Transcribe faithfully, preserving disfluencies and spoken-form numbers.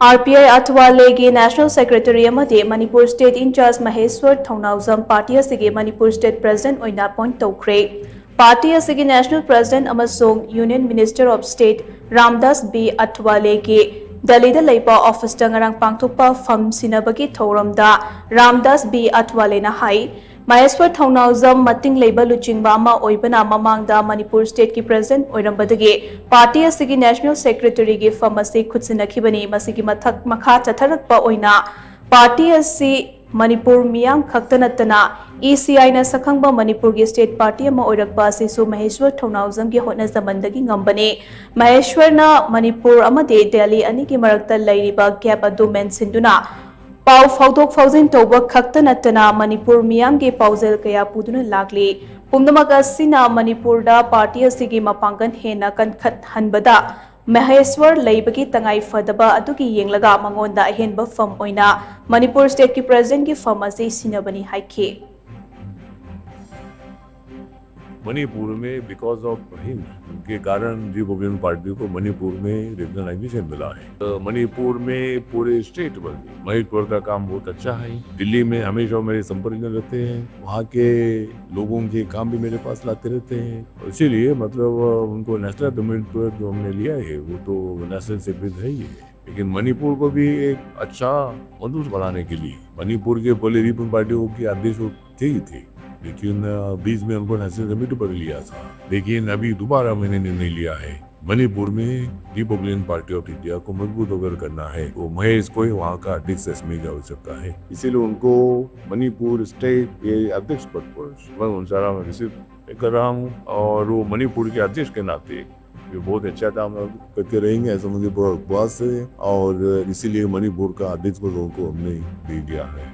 R P I ꯑꯊꯋꯥꯂꯦꯒꯤ national secretary ꯑꯃꯗꯤ Manipur state incharge Maheswar Thounaojam party ꯑꯁꯤꯒꯤ ꯃꯅꯤꯄꯨꯔ ꯁ꯭ꯇꯦꯠ ꯄ꯭ꯔꯦꯁꯤꯗꯦꯟꯠ ꯑꯣꯏꯅ ꯑꯦꯄꯣꯏꯟꯠ ꯇꯧꯈ꯭ꯔꯦ꯫ ꯄꯥꯔꯇꯤ ꯑꯁꯤꯒꯤ ꯅꯦꯁꯅꯦꯜ ꯄ꯭ꯔꯦꯁꯤꯗꯦꯟꯠ ꯑꯃꯁꯨꯡ union minister of state Ramdas B ꯑꯊꯋꯥꯂꯦꯒꯤ ꯗꯦꯜꯂꯤꯗ ꯂꯩꯕ ꯑꯣꯐꯤꯁꯇ ꯉꯔꯥꯡ ꯄꯥꯡꯊꯣꯛꯄ ꯐꯝ ꯁꯤꯟꯅꯕꯒꯤ ꯊꯧꯔꯝꯗ ꯔꯥꯝꯗꯥꯁ ꯕꯤ ꯑꯊꯋꯥꯂꯦꯅ ꯍꯥꯏ, ꯃꯍꯦꯁ꯭ꯋꯔ ꯊꯧꯅꯥꯎꯖꯝ ꯃꯇꯤꯡ ꯂꯩꯕ ꯂꯨꯆꯤꯡꯕ ꯑꯃ ꯑꯣꯏꯕꯅ ꯃꯃꯥꯡꯗ ꯃꯅꯤꯄꯨꯔ ꯁ꯭ꯇꯦꯠꯀꯤ ꯄ꯭ꯔꯦꯁꯤꯗꯦꯟꯠ ꯑꯣꯏꯔꯝꯕꯗꯒꯤ ꯄꯥꯔꯇꯤ ꯑꯁꯤꯒꯤ ꯅꯦꯁꯅꯦꯜ ꯁꯦꯀ꯭ꯔꯦꯇꯔꯤꯒꯤ ꯐꯝ ꯑꯁꯤ ꯈꯨꯠꯁꯤꯟꯅꯈꯤꯕꯅꯤ꯫ ꯃꯁꯤꯒꯤ ꯃꯊꯛ ꯃꯈꯥ ꯆꯠꯊꯔꯛꯄ ꯑꯣꯏꯅ ꯄꯥꯔꯇꯤ ꯑꯁꯤ ꯃꯅꯤꯄꯨꯔ ꯃꯤꯌꯥꯝ ꯈꯛꯇ ꯅꯠꯇꯅ ꯏ ꯁꯤ ꯑꯥꯏꯅ ꯁꯛꯈꯪꯕ ꯃꯅꯤꯄꯨꯔꯒꯤ ꯁ꯭ꯇꯦꯠ ꯄꯥꯔꯇꯤ ꯑꯃ ꯑꯣꯏꯔꯛꯄ ꯑꯁꯤꯁꯨ ꯃꯍꯦꯁ꯭ꯋꯔ ꯊꯧꯅꯥꯎꯖꯝꯒꯤ ꯍꯣꯠꯅꯖꯃꯟꯗꯒꯤ ꯉꯝꯕꯅꯤ꯫ ꯃꯍꯦꯁ꯭ꯋꯔꯅ ꯃꯅꯤꯄꯨꯔ ꯑꯃꯗꯤ ꯗꯦꯜꯂꯤ ꯑꯅꯤꯒꯤ ꯃꯔꯛꯇ ꯂꯩꯔꯤꯕ ꯒꯦꯞ ꯑꯗꯨ ꯃꯦꯟꯁꯤꯟꯗꯨꯅ ꯄꯥꯎ ꯐꯥꯎꯗꯣꯛ ꯐꯥꯎꯖꯤꯟ ꯇꯧꯕ ꯈꯛꯇ ꯅꯠꯇꯅ ꯃꯅꯤꯄꯨꯔ ꯃꯤꯌꯥꯝꯒꯤ ꯄꯥꯎꯖꯦꯜ ꯀꯌꯥ ꯄꯨꯗꯨꯅ ꯂꯥꯛꯂꯤ꯫ ꯄꯨꯝꯅꯃꯛ ꯑꯁꯤꯅ ꯃꯅꯤꯄꯨꯔꯗ ꯄꯥꯔꯇꯤ ꯑꯁꯤꯒꯤ ꯃꯄꯥꯡꯒꯜ ꯍꯦꯟꯅ ꯀꯟꯈꯠꯍꯟꯕꯗ ꯃꯍꯦꯁ꯭ꯋꯔ ꯂꯩꯕꯒꯤ ꯇꯉꯥꯏ ꯐꯗꯕ ꯑꯗꯨꯒꯤ ꯌꯦꯡꯂꯒ ꯃꯉꯣꯟꯗ ꯑꯍꯦꯟꯕ ꯐꯝ ꯑꯣꯏꯅ ꯃꯅꯤꯄꯨꯔ ꯁ꯭ꯇꯦꯠꯀꯤ ꯄ꯭ꯔꯦꯁꯤꯗꯦꯟꯠꯀꯤ ꯐꯝ ꯑꯁꯤ ꯁꯤꯟꯅꯕꯅꯤ ꯍꯥꯏꯈꯤ꯫ मणिपुर में बिकॉज ऑफ हिम के कारण रिपब्लिकन पार्टी को मणिपुर में रिकग्नाइजेशन मिला है। तो मणिपुर में पूरे स्टेट में महेश्वर का काम बहुत अच्छा है। दिल्ली में हमेशा मेरे संपर्क में रहते हैं, वहाँ के लोगों के काम भी मेरे पास लाते रहते हैं। इसीलिए मतलब उनको नेशनल कमिटमेंट पर जो हमने लिया है वो तो नेशनल सेक्रेटरी है ही है, लेकिन मणिपुर को भी एक अच्छा मजबूत बनाने के लिए मणिपुर के पहले रिपब्लिकन पार्टी की अध्यक्ष वो थे ही थे, लेकिन अ, बीच में उनको नेशनल कमेटी पर लिया था, लेकिन अभी दोबारा मैंने निर्णय लिया है मणिपुर में रिपब्लिकन पार्टी ऑफ इंडिया को मजबूत अगर करना है तो महेश को ही वहाँ का अध्यक्ष रखने की आवश्यकता है। इसीलिए उनको मणिपुर स्टेट के अध्यक्ष पद पर मैं उनसारा में रिसीव कर रहा हूँ और वो मणिपुर के अध्यक्ष के नाते ये बहुत अच्छा काम करके रहेंगे, ऐसा मुझे पूरा विश्वास है और इसीलिए मणिपुर का अध्यक्ष पद उनको हमने दे दिया है।